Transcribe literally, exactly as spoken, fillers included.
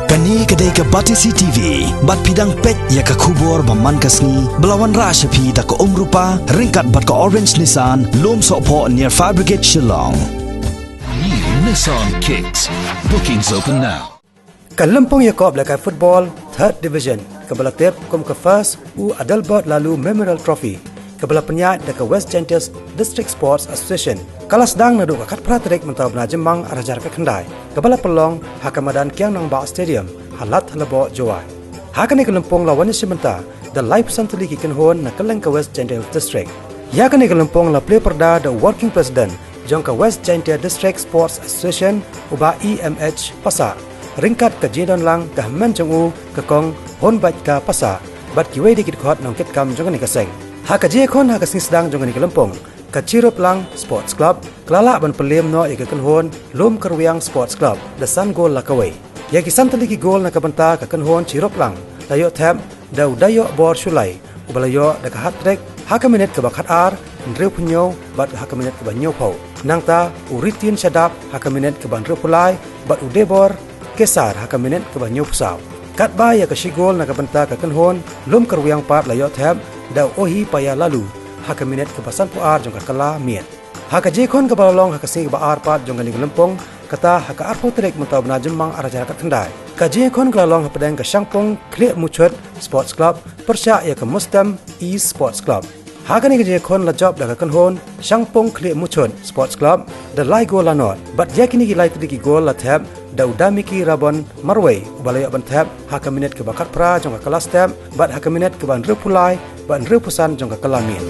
Kane ka dei ka Batesi T V, bad phi dang peit ïa ka khubor ba man ka sngi, ba la wanrah sha phi da ka Umrupa, ryngkat bad ka Orange Nissan, Lumsohphoh near Fire Brigade Shillong. New Nissan Kicks. Bookings open now. Ka lympung ïakop lehkai football, Third Division, kaba la tip kum ka First U Adelbert Laloo Memorial Trophy, kaba la pynïaid da ka West Jaintia District Sports Association, ka la sdang naduh ka khatphra tarik mynta u bnai Jymmang arhajar khatkhyndai, kaba la pynlong ha ka madan Kiang Nangbah Stadium, ha Lad Halaboh, Jowai. Ha kane ka lympung la wan ïashim bynta da laiphew san tylli ki kynhun na kylleng ka West Jaintia District. Ïa kane ka lympung la plie pyrda da u Working President jong ka West Jaintia District Sports Association, u Bah E M H Passah, ryngkat ka jingdon lang ka hynmen jong u, ka Kong Hunbaitka Passah, bad kiwei de ki dkhot nongkitkam jong kane ka seng. Ha ka jingïakhun ha ka sngi sdang jong kane ka lympung, ka Chirup Lang Sports Club ka la lah ban pynliem noh ïa ka kynhun Lum Kyrwiang Sports Club da san gol la kawei. Ïa ki san tylli ki gol na ka bynta ka kynhun Chirup Lang la ïoh thep da u Dayoh Bor Shullai, uba la ïoh da ka hat-trick ha ka minit kaba khatar, hynriewphew hynñiew bad ha ka minit kaba hynñiewphew. Nangta u Ritin Shadap ha ka minit kaba hynriewphew lai bad u Debor Kesar ha ka minit kaba hynñiewphew saw. Katba ïa ka shi gol na ka bynta ka kynhun Lum Kyrwiang pat la ïoh thep da u Ohi Paya Lalu ha ka minit kaba sanphew ar jong ka kylla miet. Ha ka jingïakhun kaba la long ha ka sngi kaba ar pat jong kane ka lympung, kata ha ka arphew tarik mynta u bnai Jymmang arhajar khatkhyndai, ka jingïakhun ka la long hapdeng ka Shangpung Khlieh Muchut Sports Club pyrshah ïa ka Mustem East Sports Club. Ha kane ka jingïakhun la jop da ka kynhun Shangpung Khlieh Muchut Sports Club da lai gol la nod, bad ïa kine ki lai tylli ki gol la thep da u Damiki Rabon Marwei, uba la ïoh ban thep ha ka minit kaba khatphra jong ka kylla step bad ha ka minit kaba hynriewphew lai bad hynriewphew san jong ka kylla miet.